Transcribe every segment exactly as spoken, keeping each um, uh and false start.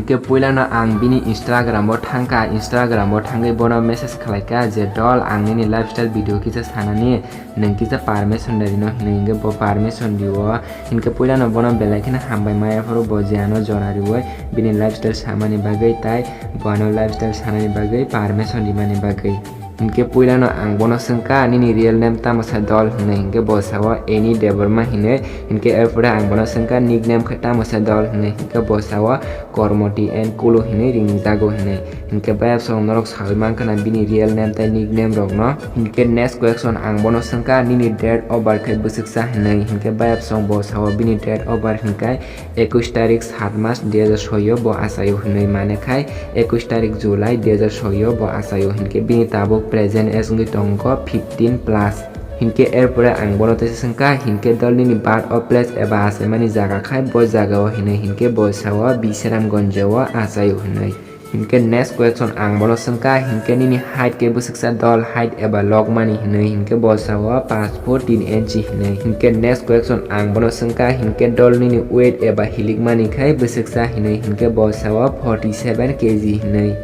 Hinkhe puilano ang bini Instagram o thangkha, Instagram o thangwi bono message khlaikha je, "Dol, ang nini lifestyle video kisa sanani, nwng kisa permission rino," hinwi. Hinkhe bo permission rio. Hinkhe puilano bono belai kheno hambai maya phuru bo je ano jora riwi bini lifestyle samani bagwi tai bo ano lifestyle sanani bagwi permission rimani bagwi. Hinkhe puilano ang bono swngkha, "Nini real name tamo sa dol?" hinwi. Hinkhe bo sao, "Any Debbarma" hinwi. Hinkhe erpore ang bono swngkha, "Nickname khe tamo sa dol?" hinwi. Hinkhe bo sao, "Kormoti and Kulu" hinwi ringjago hinwi. Hinkhe bayapsong norok sawi mankha na bini real name tai nickname rokno. Hinkhe next question ang bono swngkha, "Nini date of birth khe bwswksa?" hinwi. Hinkhe bayapsong bo sao bini date of birth hinkhe ekush tarik sat mas dui hajar soi o bo achaio hinwi, mane khai ekush tarik July dui hajar soi o bo achaio. Hinkhe bini tabuk present age wngwi tongo fifteen plus. Hinkhe erpore ang bono teisa swngkha, hinkhe dol nini birth of place eba achaimani jaga khai bo jagao hinwi, hinkhe bo sao Bisramganj o achaio hinwi. Hinkhe next question ang bono swngkha, hinkhe nini height khe bwswksa dol height eba logmani hinwi, hinkhe bo sao paanch foot tin inchi hinwi. Hinkhe next question ang bono swngkha, hinkhe dol nini weight eba hilikmani khai bwswksa hinwi, hinkhe bo sao forty seven K G hinwi.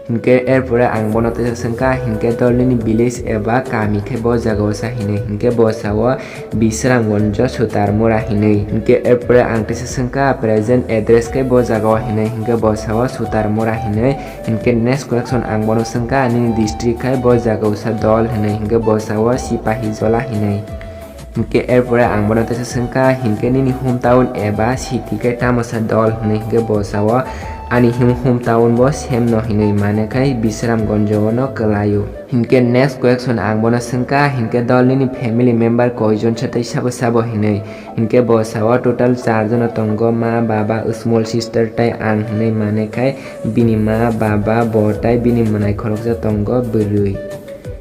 Hinkhe erpore ang bono teisa swngkha, hinkhe dol nini village eba kami khe bo jagao sa hinwi, hinkhe bo sao Bisramganj Sutarmura hinwi. Hinkhe erpore ang teisa swngkha present address khe bo jagao hinwi, hinkhe bo sao Sutarmura hinwi. Hinkhe next question ang bono swngkha, nini district khai bo jagao sa dol hinwi, hinkhe bo sao Sipahijola hinwi. Hinkhe erpore ang bono teisa swngkha, hinkhe nini hometown eba city khe tamo sa dol hinwi, hinkhe bo sao ani him hometown bo same no hinwi, mane khai Bisramganj o no kwlaio. Hinkhe next question ang bono swngkha, hinkhe dol nini family member koijon sa tei sabo sabo hinwi. Hinkhe bo sao total char jona tongo, ma, baba, small sister tai ang hinwi, mane khai bini ma, baba, bo tai bini mwnai khoroksa tongo bwrwi.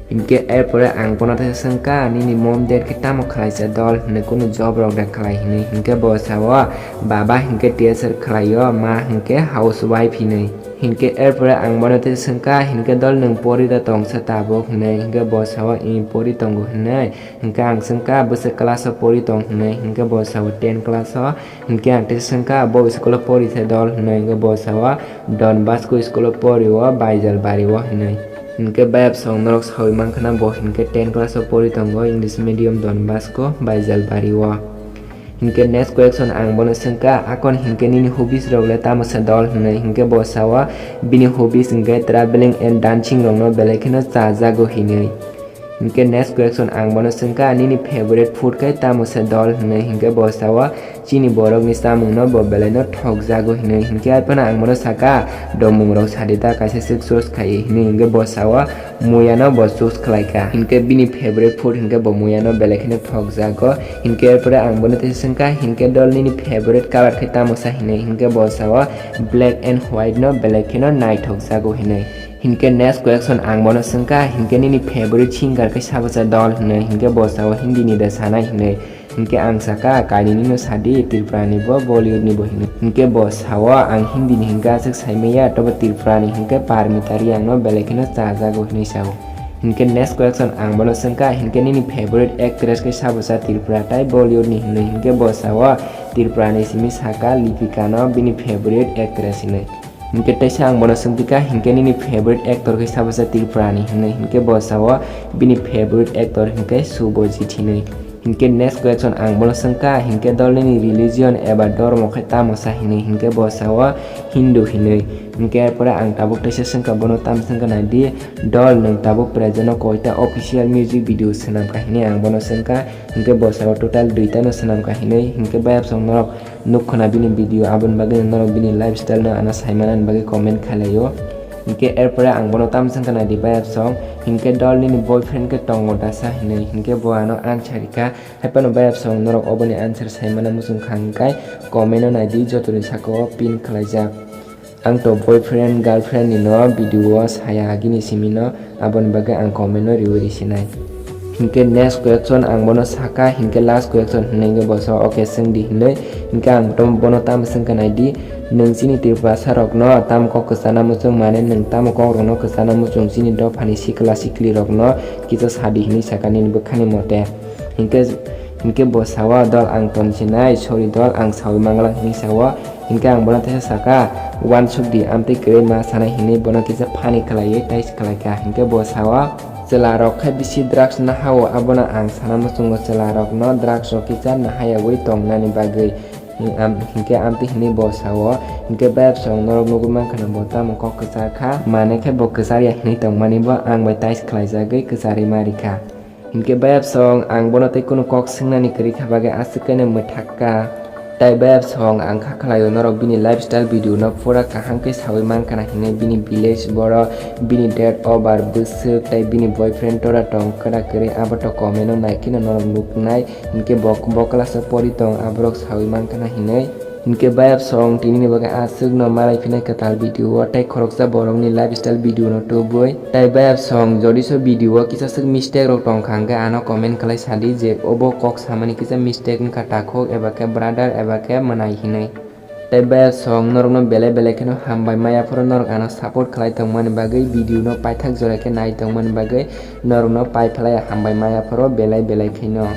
Hinkhe erpore ang bono teisa swngkha, nini mom dad khe tamo khlaisa dol hinwi, kunu job rok da khlai hinwi. Hinkhe bo sao baba hinkhe teacher khlaio, ma hinkhe housewife hinwi. Hinkhe erpore ang bono teisa swngkha, hinkhe dol nwng pori da tongsa tabuk hinwi, hinkhe bo sao ih pori tongo hinwi. Hinkhe ang swngkha bwswk class o pori tong hinwi, hinkhe bo sao ten class o. Hinkhe ang teisa swngkha bo school o pori se dol hinwi, hinkhe bo sao Don Bosco school o pori o Baijalbari o hinwi. Hinkhe bayapsong norok sawi mankha na bo hinkhe ten class o pori tongo English medium Don Bosco Baijalbari o. Hinkhe next question ang bono swngkha, akon hinkhe nini hobbies rok le tamo sa dol hinwi, hinkhe bo sao bini hobbies hinkhe traveling and dancing rokno belai kheno chajago hinwi. Hinkhe next question ang bono swngkha, nini favorite food khe tamo se dol hinwi, hinkhe bo sao chini borokni chamungno bo belaino thokjago hinwi. Hinkhe arphano ang bono saka, domungrok sadi ta kaisa swk choose khai hinwi, hinkhe bo sao muyano bo choose khlaikha. Hinkhe bini favorite food hinkhe bo muyano belai kheno thokjago. Hinkhe erpore ang bono tei swngkha, hinkhe dol nini favorite color khe tamo sa hinwi, hinkhe bo sao black and white no belai kheno naithokjago hinwi. Hinkhe next question ang bono swngkha, hinkhe nini favorite singer khe sabo sa dol hinwi, hinkhe bo sao Hindi ni da sanai hinwi. Hinkhe ang saka, kainwi nino sadi, Tripura ni bo, Bollywood ni bo hinwi. Hinkhe bo sao ang Hindi ni hinkhe aswk saimaya, tobo Tripura ni hinkhe Parmita Reang no belai kheno chajago hinwi sao. Hinkhe next question ang bono swngkha, hinkhe nini favorite actress khe sabo sa Tripura tai Bollywood ni hinwi, hinkhe bo sao Tripura ni simi saka Lipika no bini favorite actress hinwi. Hinkhe teisa ang bono swngpikha, hinkhe nini favorite actor khe sabo sa Tripura ni hinwi, hinkhe bo sao bini favorite actor hinkhe Subhajit hinwi. Hinkhe next question ang bono swngkha, hinkhe dol nini religion eba dormo khe tamo sa hinwi, hinkhe bo sao Hindu hinwi. Hinkhe erpore ang tabuk teisa swngkha, bono tamo swngkha naidi, dol nwng tabuk present o koita official music video swnamkha hinwi ang bono swngkha. Hinkhe bo sao total duita no swnamkha hinwi, hinkhe bayapsong norok nukkhwna bini video, aboni bagwi norok bini lifestyle no ano saimanani bagwi comment khlailaio. Hinkhe erpore ang bono tamo swngkha naidi bayapsong, hinkhe dol nini boyfriend khe tongo da sa hinwi, hinkhe bo ano answer rikha. Haiphano bayapsong norok oboni answer saimana muchung kha hinkhe comment o naidi, jotoni saka o pin khlaijak. Ang to boyfriend, girlfriend ni no video o saya agini simi no, aboni bagwi ang comment no riwi risinai. Hinkhe next question ang bono saka, hinkhe last question hinwi hinkhe bo sao, "Okay, swngdi," hinwi. Hinkhe ang to bono tamo swngkha naidi, "Nwng chini Tiprasa rokno tamo kok kwchana muchung, mane nwng tamo kok rokno kwchana muchung chini dophani sikla sikli rokno kisa sadi," hinwi saka nini bwkhani mote. Hinkhe, hinkhe bo sao, "Dol, ang tonsinai, sorry dol, ang sawi mangla," hinwi sao. Hinkhe ang bono teisa saka, uansuk di, amtwi kwrwi ma sanai hinwi bono kisa funny khlaiwi tei khlaikha. Hinkhe bo sao, chwla rok khe bisi drugs nahao, abono ang sana muchungo chwla rokno drugs rok kisa nahayawi tongnani bagwi. Hinkhe amtwi hinwi bo sao, hinkhe bayap song norok nugwi mankha na bo tamo kok kwchar kha, mane khe bo kwchar ya hinwi tongmani bo ang bai tais khlaijagwi kwcharwi ma rikha. Hinkhe bayap song ang bono tei kunu kok swngnani kwrwi kha bagwi aswk khe mwthak kha. Tai bayap song ang kha khlaio norok bini lifestyle video no pura kaham khe sawi mankha na hinwi bini village boro bini date of birth bwswk tai bini boyfriend tora tong kwna kwrwi abo to comment o nai kheno norok nuknai hinkhe bo bo class o pori tong aborok sawi mankha na hinwi. Hinkhe bayap song tini ni bagwi aswk no malai phinai kwtal video o tei khoroksa borok ni lifestyle video no tubui. Tai bayap song jodi so video o kisa swk mistake rok tongkha hinkhe ano comment khlai sadi je obo kok samani kisa mistake wngkha takhuk eba khe brother eba khe mwnai hinwi. Tai bayap song norok no belai belai kheno hambai maya phuru norok ano support khlai tongmani bagwi video no paithak jora khe nai tongmani bagwi norok no pai phlai hambai maya phuru belai belai kheno.